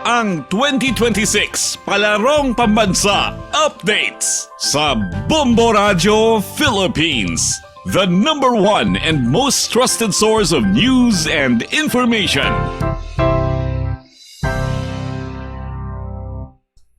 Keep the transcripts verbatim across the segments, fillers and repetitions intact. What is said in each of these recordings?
Ang twenty twenty-six Palarong Pambansa Updates sa Bombo Radyo Philippines, the number one and most trusted source of news and information.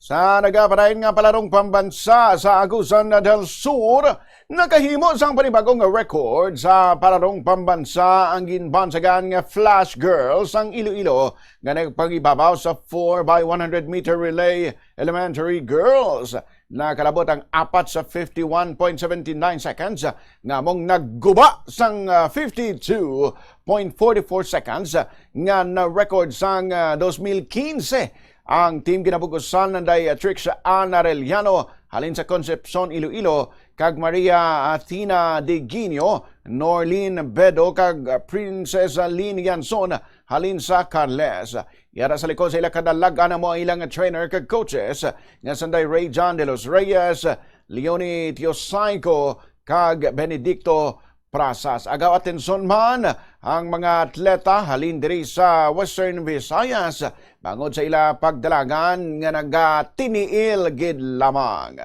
Sa nagapadayon nga palarong pambansa sa Agusan del Sur, nakahimo sang panibagong record sa palarong pambansa ang ginbansagan nga Flash Girls ang Iloilo nga nagpangibabaw sa four by one hundred meter relay elementary girls. Nakalabot ang apat sa fifty-one point seventy-nine seconds nga among nagguba sang, ah, fifty-two point forty-four seconds nga na-record sang, ah, dos mil quince. Ang team ginabugusan nanday, ah, Trix Ann Arellano halin sa Concepcion, Iloilo, kag Maria Athena De Guinio, Norlene Bedo, kag, ah, Princess Lynn Yanson halin sa Carles. Yara sa likod sa ila kadalag-an ang mga ilang trainer kag coaches nga sanday Ray John de los Reyes, Leonie Tiosaico, kag Benedicto Prasas. Agaw atensyon man ang mga atleta halin diri sa Western Visayas bangod sa ila pagdalagan nga nagatiniil gid lamang.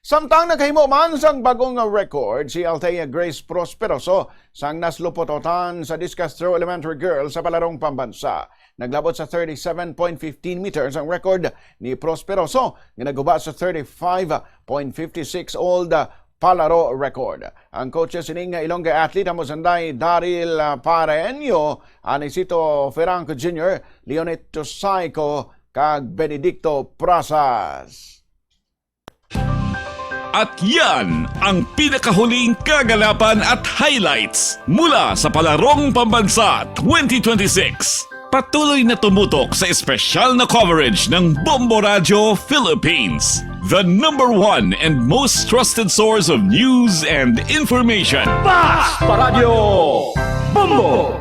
Samtang nakahimo man sang bagong record si Althea Grace Prosperoso sang nasluputotan sa discus throw elementary girls sa palarong pambansa. Naglabot sa thirty-seven point fifteen meters ang record ni Prosperoso nga nagguba sa thirty-five point fifty-six old, ah, palaro record. Ang coaches sining Ilongga athlete amo sanday Daryl, ah, Pareño, Anicito Ferranco Junior, Leonito Saico, kag Benedicto Prasas. At yan ang pinakahuling kaganapan at highlights mula sa Palarong Pambansa twenty twenty-six. Patuloy na tumutok sa espesyal na coverage ng Bombo Radyo Philippines, the number one and most trusted source of news and information. Basta Radyo Bombo!